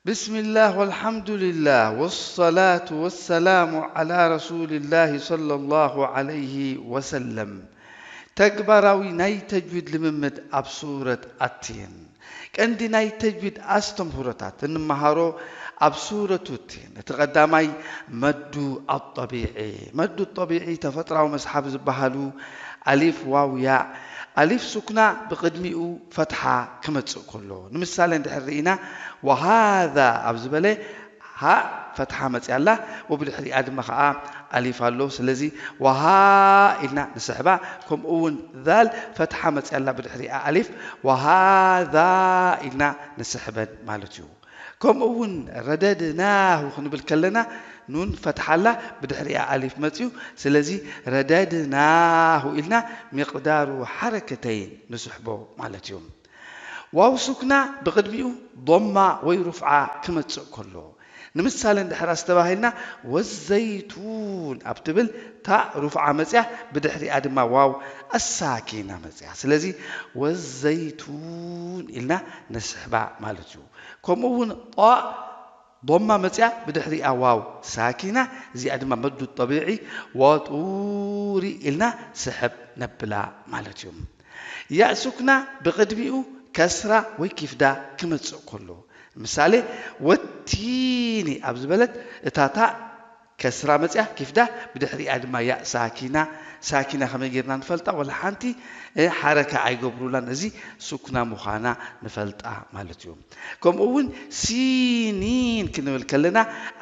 ብስሚላህ ወልሓምዱሊላህ ወሰላቱ ወሰላሙ ዓላ ረሱሊላህ ሰለላሁ ዓለይሂ ወሰለም። ተግባራዊ ናይ ተጅዊድ ልምምድ ኣብ ሱረት ኣቲን። ቀንዲ ናይ ተጅዊድ ኣስተምህሮታት እንመሃሮ ኣብ ሱረቱ ቲን። እቲ ቀዳማይ መዱ ኣጠቢዒ። መዱ ጠቢዒ ተፈጥራዊ መስሓብ ዝበሃሉ ኣሊፍ፣ ዋው፣ ያእ። ኣሊፍ ሱክና ብቕድሚኡ ፈትሓ ክመጽእ ከሎ። ንምሳሌ እንድሕር ርኢና፣ ወሃዛ ኣብ ዝበለ ሃእ ፈትሓ መጽያ ኣላ፣ ወብድሕሪኣ ድማ ኸዓ ኣሊፍ ኣሎ። ስለዚ ወሃ ኢልና ንስሕባ። ከምኡ እውን ዛል ፈትሓ መጽያ ኣላ፣ ብድሕሪኣ ኣሊፍ፣ ወሃዛ ኢልና ንስሕበን ማለት እዩ። ከምኡ እውን ረደድናሁ ክንብል ከለና ኑን ፈትሓ ኣላ፣ ብድሕሪኣ ኣሊፍ መጽዩ። ስለዚ ረደድናሁ ኢልና ሚቕዳሩ ሓረከተይን ንስሕቦ ማለት እዩ። ዋው ሱክና ብቕድሚኡ ዶማ ወይ ሩፍዓ ክመጽእ ከሎ፣ ንምሳሌ እንድሕር ኣስተባሂልና ወዘይቱን ኣብ ትብል ታእ ሩፍዓ መጽያ፣ ብድሕሪኣ ድማ ዋው ኣሳኪና መጽያ። ስለዚ ወዘይቱን ኢልና ንስሕባ ማለት እዩ። ከምኡ እውን ጣእ ዶማ መጽያ፣ ብድሕሪኣ ዋው ሳኪና፣ እዚኣ ድማ መዱ ጠቢዒ፣ ወጡሪ ኢልና ስሕብ ነብላ ማለት እዩ። ያእ ሱክና ብቕድሚኡ ከስራ ወይ ኪፍዳ ክመጽእ ከሎ፣ ምሳሌ ወቲኒ ኣብ ዝበለት፣ እታ ታእ ከስራ መጽያ ኪፍዳ፣ ብድሕሪኣ ድማ ያእ ሳኪና። ሳኪና ከመይ ጌርና ንፈልጣ? ወላ ሓንቲ፣ እ፣ ሓረካ ኣይገብሩላን። እዚ ሱክና ምዃና ንፈልጣ ማለት እዩ። ከምኡ እውን ሲኒን ክንብል ከለና፣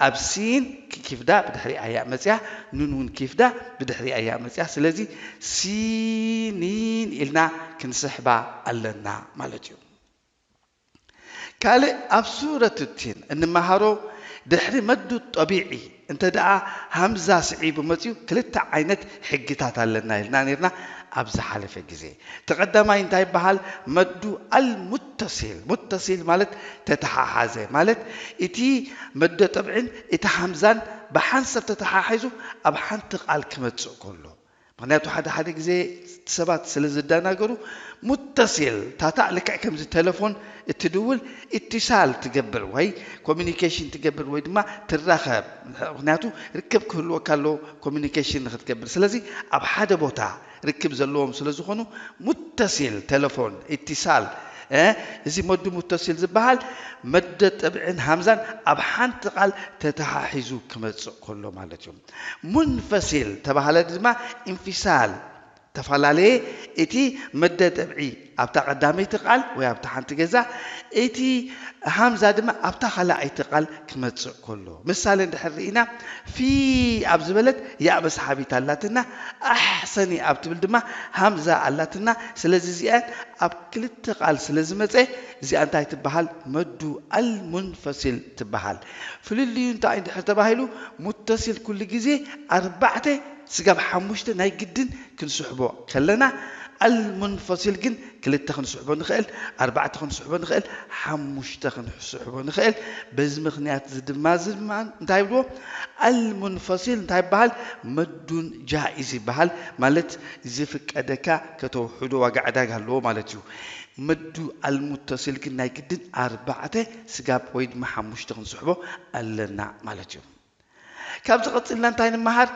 ኣብ ሲን ኪ-፣ ኪፍዳ ብድሕሪኣ ያእ መጽያ፣ ኑን እውን ኪፍዳ ብድሕሪኣ ያእ መጽያ። ስለዚ ሲኒን ኢልና ክንስሕባ ኣለና ማለት እዩ። ካልእ ኣብ ሱረት ቲን እንመሃሮ፣ ድሕሪ መዱ ጠቢዒ እንተ ደኣ ሃምዛ ስዒቡ መጽዩ፣ ክልተ ዓይነት ሕግታት ኣለና ኢልና ነርና ኣብ ዝሓለፈ ግዜ። እቲ ቀዳማይ እንታይ ይበሃል? መዱ ኣልሙተሲል። ሙተሲል ማለት ተተሓሓዘ፣ ማለት እቲ መደ ጠብዕን እቲ ሃምዛን ብሓንሳብ ተተሓሒዙ ኣብ ሓንቲ ቃል ክመጽእ ከሎ። ምኽንያቱ ሓደ ሓደ ግዜ ሰባት ስለ ዝደናገሩ፣ ሙተሲል፣ ታታእ ልክዕ ከምዚ ቴሌፎን እትድውል፣ ኢትሳል ትገብር ወይ ኮሚኒኬሽን ትገብር ወይ ድማ ትራኸብ። ምኽንያቱ ርክብ ክህልወካ ኣለዎ ኮሚኒኬሽን ንኽትገብር። ስለዚ ኣብ ሓደ ቦታ ርክብ ዘለዎም ስለ ዝኾኑ፣ ሙተሲል፣ ቴሌፎን፣ ኢትሳል፣ እ፣ እዚ መዱ ሙተሲል ዝበሃል መደ ጠብዕን ሃምዛን ኣብ ሓንቲ ቃል ተተሓሒዙ ክመጽእ ከሎ ማለት እዩ። ሙንፈሲል ተባሃለ ድማ ኢንፊሳል፣ ተፈላለየ፣ እቲ መደ ጠብዒ ኣብታ ቀዳመይቲ ቃል ወይ ኣብታ ሓንቲ ገዛ፣ እቲ ሃምዛ ድማ ኣብታ ካልኣይቲ ቃል ክመጽእ ከሎ። ምሳሌ እንድሕር ርኢና፣ ፊ ኣብ ዝበለት ያእ መስሓቢት ኣላትና፣ ኣሕሰኒ ኣብ ትብል ድማ ሃምዛ ኣላትና። ስለዚ እዚኣን ኣብ ክልተ ቃል ስለ ዝመጸ፣ እዚኣ እንታይ ትበሃል? መዱ ኣልሙንፈሲል ትበሃል። ፍልልዩ እንታይ እንድሕር ተባሂሉ፣ ሙተሲል ኩሉ ግዜ ኣርባዕተ ስጋብ ሓሙሽተ ናይ ግድን ክንስሕቦ ከለና፣ ኣልሙንፈሲል ግን ክልተ ክንስሕቦ ንኽእል፣ ኣርባዕተ ክንስሕቦ ንኽእል፣ ሓሙሽተ ክንስሕቦ ንኽእል። በዚ ምኽንያት እዚ ድማ፣ እዚ ድማ እንታይ ይብልዎ? ኣልሙንፈሲል እንታይ ይበሃል? መዱን ጃኢዝ ይበሃል። ማለት ዝፍቀደካ ከተውሕዶ ዋጋ ዕዳጋ ኣለዎ ማለት እዩ። መዱ ኣልሙተሲል ግን ናይ ግድን ኣርባዕተ ስጋብ ወይ ድማ ሓሙሽተ ክንስሕቦ ኣለና ማለት እዩ። ካብዚ ቀጺልና እንታይ ንምሃር?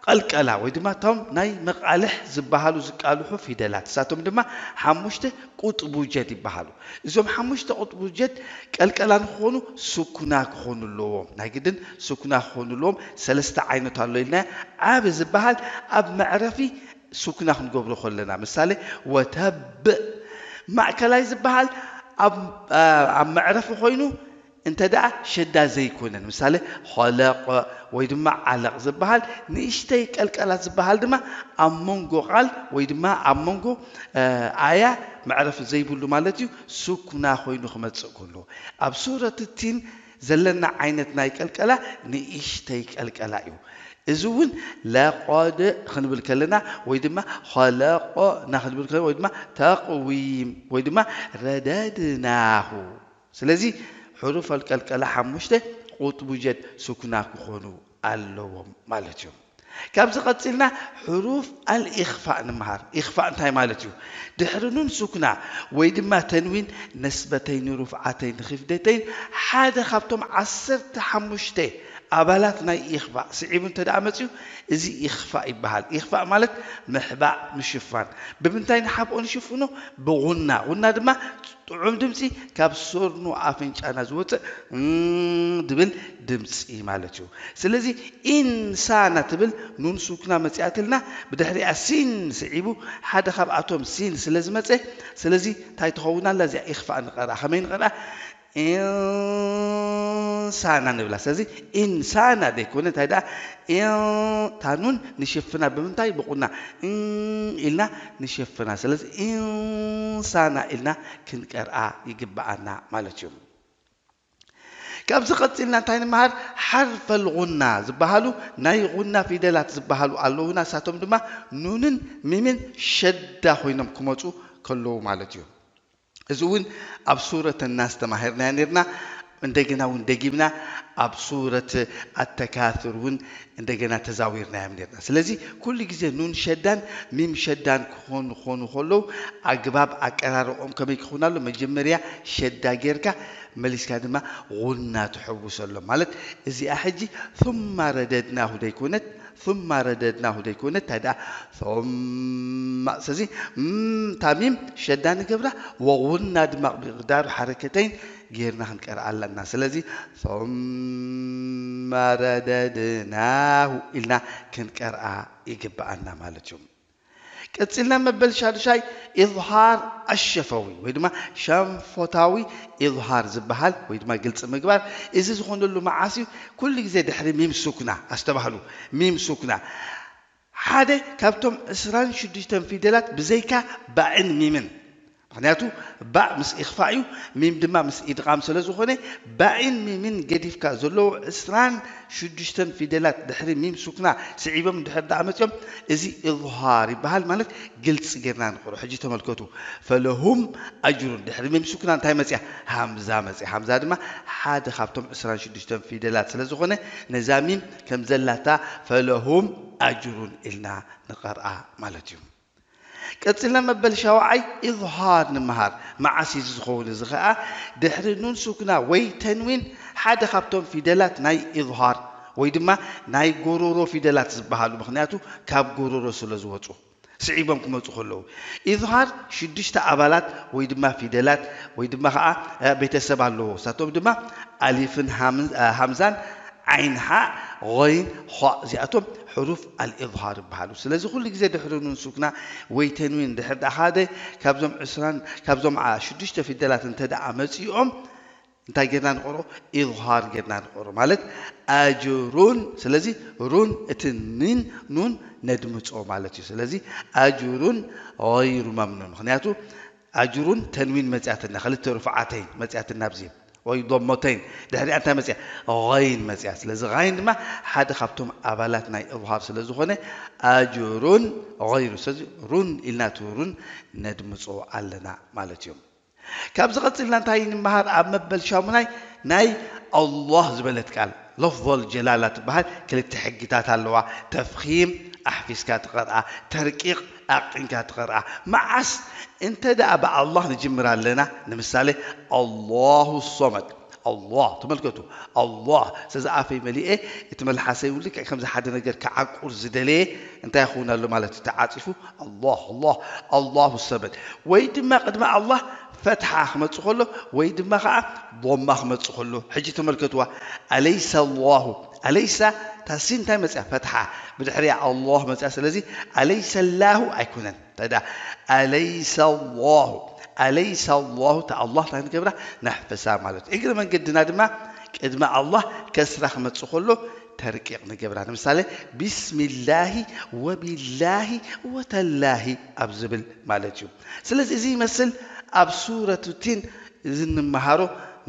ቀልቀላ ወይ ድማ እቶም ናይ መቓልሕ ዝበሃሉ ዝቃልሑ ፊደላት፣ ንሳቶም ድማ ሓሙሽተ ቁጥቡጀድ ይበሃሉ። እዞም ሓሙሽተ ቁጥቡጀድ ቀልቀላ ንክኾኑ ሱኩና ክኾኑ ኣለዎም። ናይ ግድን ሱኩና ክኾኑ ኣለዎም። ሰለስተ ዓይነት ኣሎ ኢልና፣ ዓቢ ዝበሃል ኣብ መዕረፊ ሱኩና ክንገብሮ ከለና፣ ምሳሌ ወተብእ። ማእከላይ ዝበሃል ኣብ፣ ኣብ መዕረፊ ኮይኑ እንተ ደኣ ሸዳ ዘይኮነን፣ ምሳሌ ኸለቕ ወይ ድማ ዓለቕ ዝበሃል ንእሽተይ ቀልቀላ ዝበሃል ድማ ኣብ መንጎ ቃል ወይ ድማ ኣብ መንጎ፣ እ፣ ኣያ መዕረፊ ዘይብሉ ማለት እዩ፣ ሱኩና ኮይኑ ክመጽእ ከሎ። ኣብ ሱረት ቲን ዘለና ዓይነት ናይ ቀልቀላ ንእሽተይ ቀልቀላ እዩ። እዚ እውን ለቐድ ክንብል ከለና ወይ ድማ ኸለቕና ክንብል ከለና ወይ ድማ ተቕዊም ወይ ድማ ረደድናሁ። ስለዚ ሕሩፍ ኣልቀልቀላ ሓሙሽተ ቁጥቡጀድ ሱኩና ክኾኑ ኣለዎም ማለት እዩ። ካብዚ ቀጺልና ሕሩፍ ኣልኢኽፋእ ንምሃር። ኢኽፋእ እንታይ ማለት እዩ? ድሕሪ ኑን ሱክና ወይ ድማ ተንዊን ነስበተይን ሩፍዓተይን ኺፍደተይን ሓደ ካብቶም ዓሰርተ ሓሙሽተ ኣባላት ናይ ኢኽፋእ ስዒቡ እንተ ደኣ መጺኡ፣ እዚ ኢኽፋእ ይበሃል። ኢኽፋእ ማለት ምሕባእ፣ ምሽፋን። ብምንታይ ንሓብኦ ንሽፍኖ? ብጉና። ጉና ድማ ጥዑም ድምጺ ካብ ሰርኑ ኣፍንጫና ዝወጽእ እም ድብል ድምጺ ማለት እዩ። ስለዚ ኢንሳና ትብል ኑን ሱክና መጺኣትልና፣ ብድሕሪኣ ሲን ስዒቡ ሓደ ካብኣቶም ሲን ስለ ዝመጸ፣ ስለዚ እንታይ ትኸውን ኣላ እዚኣ? ኢኽፋእ ንቐርኣ። ከመይ ንቐርኣ? ኢንሳና ንብላ። ስለዚ ኢንሳና ዘይኮነ እንታይ ደኣ? ኢን-፣ እታ ኑን ንሽፍና ብምንታይ? ብጉና። እም ኢልና ንሽፍና። ስለዚ ኢንሳና ኢልና ክንቀርኣ ይግብኣና ማለት እዩ። ካብዚ ቀጺልና እንታይ ንምሃር? ሓርፈል ጉና ዝበሃሉ ናይ ጉና ፊደላት ዝበሃሉ ኣለዉና። ንሳቶም ድማ ኑንን ሚምን ሸዳ ኮይኖም ክመጹ ከለዉ ማለት እዩ። እዚ እውን ኣብ ሱረት ናስ ተማሂርናዮ ነርና። እንደገና እውን ደጊምና ኣብ ሱረት ኣተካሱር እውን እንደገና ተዛዊርናዮም ነርና። ስለዚ ኩሉ ግዜ ኑን ሸዳን ሚም ሸዳን ክኾኑ፣ ክኾኑ ከለዉ ኣግባብ ኣቀራርብኦም ከመይ ክኾን ኣሎ? መጀመርያ ሸዳ ጌርካ መሊስካ ድማ ጉና ትሕውሰሎም። ማለት እዚኣ ሕጂ ثم رددناه ዘይኮነት ثم رددناه ዘይኮነ እንታይ ደኣ ثم። ስለዚ ም-፣ እታ ሚም ሸዳ ንገብራ ወጉና ድማ ብሚቕዳሩ ሓረከተይን ጌርና ክንቀርኣ ኣለና። ስለዚ ثم رددناه ኢልና ክንቀርኣ ይግብኣና ማለት እዩ። ቀጺልና መበል ሻዱሻይ ኢዝሃር ኣሸፈዊ ወይ ድማ ሸንፎታዊ ኢዝሃር ዝበሃል ወይ ድማ ግልጺ ምግባር። እዚ ዝኾነሉ መዓስ እዩ? ኩሉ ግዜ ድሕሪ ሚም ሱክና። ኣስተባህሉ፣ ሚም ሱክና ሓደ ካብቶም ዕስራን ሽዱሽተን ፊደላት ብዘይካ ባእን ሚምን። ምኽንያቱ ባእ ምስ ኢኽፋእ እዩ፣ ሚም ድማ ምስ ኢድቓም ስለ ዝኾነ፣ ባእን ሚምን ገዲፍካ ዘለዉ ዕስራን ሽዱሽተን ፊደላት ድሕሪ ሚም ሱክና ስዒቦም እንድሕር ደኣ መጺኦም፣ እዚ ኢዝሃር ይበሃል፣ ማለት ግልጺ ጌርና ንቕርኦ። ሕጂ ተመልከቱ። ፈለሁም ኣጅሩን፣ ድሕሪ ሚም ሱክና እንታይ መጽያ? ሃምዛ መጽያ። ሃምዛ ድማ ሓደ ካብቶም ዕስራን ሽዱሽተን ፊደላት ስለ ዝኾነ፣ ነዛ ሚም ከም ዘላታ ፈለሁም ኣጅሩን ኢልና ንቐርኣ ማለት እዩ። ቀጺልና መበል ሻውዓይ ኢዝሃር ንምሃር። መዓስ እዩ እዚ ዝኸውን? እዚ ኸኣ ድሕሪ ኑን ሱክና ወይ ተንዊን ሓደ ካብቶም ፊደላት ናይ ኢዝሃር ወይ ድማ ናይ ጎሮሮ ፊደላት ዝበሃሉ፣ ምኽንያቱ ካብ ጎሮሮ ስለ ዝወጹ፣ ስዒቦም ክመጹ ከለዉ። ኢዝሃር ሽዱሽተ ኣባላት ወይ ድማ ፊደላት ወይ ድማ ኸኣ፣ እ፣ ቤተሰብ ኣለዎ። ንሳቶም ድማ ኣሊፍን ሃም-፣ እ፣ ሃምዛን ዓይን፣ ሓእ፣ ኸይን፣ ዃእ፣ እዚኣቶም ሕሩፍ ኣልኢዝሃር ይበሃሉ። ስለዚ ኩሉ ግዜ ድሕሪ ኑን ሱክና ወይ ተንዊን ድሕር ደኣ ሓደ ካብዞም ዕስራን፣ ካብዞም ዓ-፣ ሽዱሽተ ፊደላት እንተ ደኣ መጺኦም እንታይ ጌርና ንቐርኦ? ኢዝሃር ጌርና ንቐርኦ። ማለት ኣጅሩን፣ ስለዚ ሩን እቲ ኒን ኑን ነድምጾ ማለት እዩ። ስለዚ ኣጅሩን ገይሩ መምኑን። ምኽንያቱ ኣጅሩን ተንዊን መጺኣትና፣ ክልተ ርፉዓተይን መጺኣትና ኣብዚ። ወይ ዶሞተይን። ድሕሪኣ እንታይ መጽያ? ጋይን መጽያ። ስለዚ ጋይን ድማ ሓደ ካብቶም ኣባላት ናይ እዝሃር ስለ ዝኾነ ኣጅሩን ገይሩ። ስለዚ ሩን ኢልና እቲ ሩን ነድምጾ ኣለና ማለት እዩ። ካብዚ ቀጺልና እንታይ ንምሃር? ኣብ መበል ሻሙናይ ናይ ኣላህ ዝበለት ቃል ለፍዞል ጀላላ ትበሃል ክልተ ሕግታት ኣለዋ። ተፍኺም ኣሕፊስካ ትቐርኣ፣ ተርቂቕ ኣቕጢንካ ትቐርኣ። መዓስ እንተ ደኣ ብኣላህ ንጅምር ኣለና፣ ንምሳሌ ኣላሁ ሶመድ፣ ኣላህ፣ ተመልከቱ፣ ኣላህ፣ ሰዚ ኣፈይ መሊኤ፣ እቲ መልሓሰይ እውን ልክዕ ከምዚ ሓደ ነገር ክዓቁር ዝደለየ እንታይ ይኸውን ኣሎ ማለት እዩ? ተዓጺፉ፣ ኣላህ፣ ኣላህ፣ ኣላሁ ሰመድ። ወይ ድማ ቅድሚ ኣላህ ፈትሓ ክመጽእ ከሎ፣ ወይ ድማ ኸዓ ዶማ ክመጽእ ከሎ። ሕጂ ተመልከትዋ፣ ኣለይሰ ኣላሁ፣ ኣለይሰ፣ እታ ሲን እንታይ መጽያ? ፈትሓ። ብድሕሪኣ ኣላህ መጽያ። ስለዚ ኣለይሰ ላሁ ኣይኮነን። እንታይ ደኣ? ኣለይሰ ኣላሁ፣ ኣለይሰ ኣላሁ፣ እታ ኣላህ እንታይ ንገብራ? ነሕፍሳ ማለት እዩ። እግረ መንገድና ድማ ቅድሚ ኣላህ ከስራ ክመጽእ ከሎ ተርቂቕ ንገብራ። ንምሳሌ፣ ቢስሚላሂ ወቢላሂ ወተላሂ ኣብ ዝብል ማለት እዩ። ስለዚ እዚ ይመስል ኣብ ሱረቱ ቲን እዚ እንመሃሮ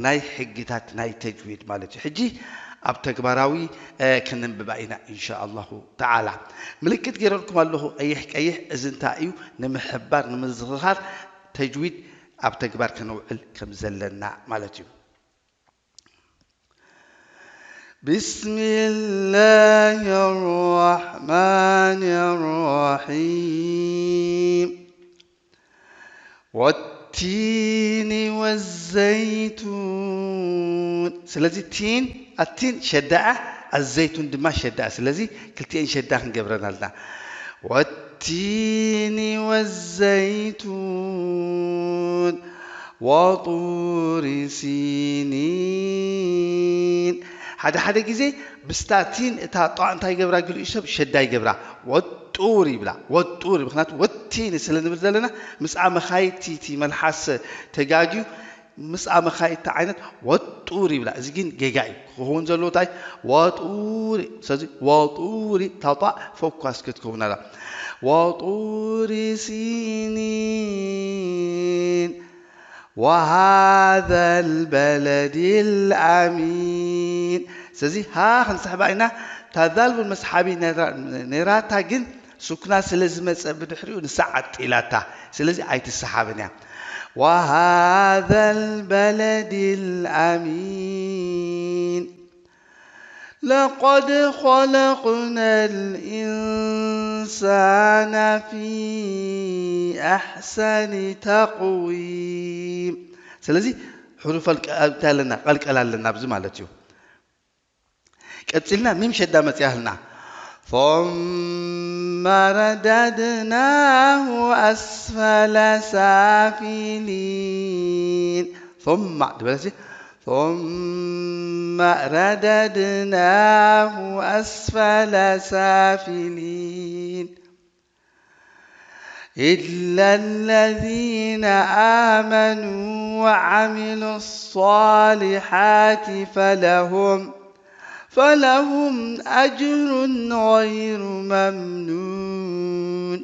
ናይ ሕግታት ናይ ተጅዊድ ማለት እዩ። ሕጂ ኣብ ተግባራዊ፣ እ፣ ክንንብባ ኢና ኢንሻ ኣላሁ ተዓላ። ምልክት ገይረልኩም ኣለኹ ቀይሕ ቀይሕ። እዚ እንታይ እዩ? ንምሕባር፣ ንምዝኽኻር ተጅዊድ ኣብ ተግባር ከነውዕል ከም ዘለና ማለት እዩ። بسم الله الرحمن الرحيم. والتين والزيتون. ስለዚ ቲን፣ ኣቲን ሸዳኣ፣ ኣዘይቱን ድማ ሸዳኣ። ስለዚ ክልቲኤን ሸዳ ክንገብረን ኣለና። والتين والزيتون وطور سينين. ሓደ ሓደ ግዜ ምስታ ቲን እታ ጧ እንታይ ይገብራ? ገሊኡ ሰብ ሸዳ ይገብራ። ወጡር ይብላ። ወጡር፣ ምኽንያቱ ወቲን ስለ ንብል ዘለና፣ ምስኣ መኻይድ ቲ፣ ቲ መልሓስ ተጋግዩ፣ ምስኣ መኻይድ እታ ዓይነት ወጡር ይብላ። እዚ ግን ጌጋ እዩ። ክኸውን ዘለዎ እንታይ? ወጡር እዩ። ስለዚ ወጡር፣ እታ ጧ ፎኳስ ክትከውን ኣላ። وطور سينين وهذا البلد الأمين. ስለዚ ሃ ክንስሕባ ኢና። እታ ዛል እውን መስሓቢ ነራ-፣ ነራታ፣ ግን ሱክና ስለ ዝመጸ ብድሕሪኡ ንሳ ዓጢላታ። ስለዚ ኣይትሰሓብን እያ። وهذا البلد الأمين. لقد خلقنا الإنسان في أحسن تقويم. ስለዚ ሕሩፍ ኣልቀ-፣ እንታይ ኣለና? ቀልቀል ኣለና ኣብዚ ማለት እዩ። ቀጺልና ሚም ሸዳ መጽያ ኣልና። ثم رددناه أسفل سافلين. ثم ድበለሲ ثم رددناه أسفل سافلين إلا الذين آمنوا وعملوا الصالحات فلهم فلهم أجر غير ممنون.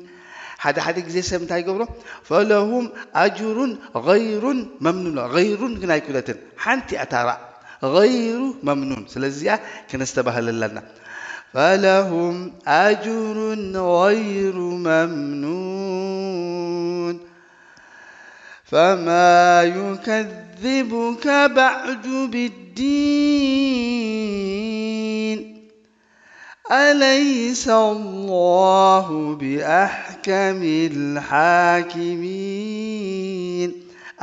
ሓደ ሓደ ግዜ ሰብ እንታይ ይገብሮ? فلهم أجر غير ممنون። غير ግን ኣይኮነትን። ሓንቲ ኣታራ غير ممنون። ስለዚ እዚኣ ክነስተባህለላ ኣለና። فلهم أجر غير ممنون. فما يكذبك بعد بالدين. أليس الله بأحكم الحاكمين.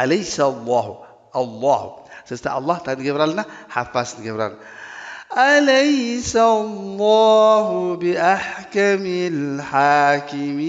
أليس الله، الله. ስለዚ ኣላህ እንታይ ንገብር ኣለና? ሓፋስ ንገብር ኣለና። أليس الله بأحكم الحاكمين.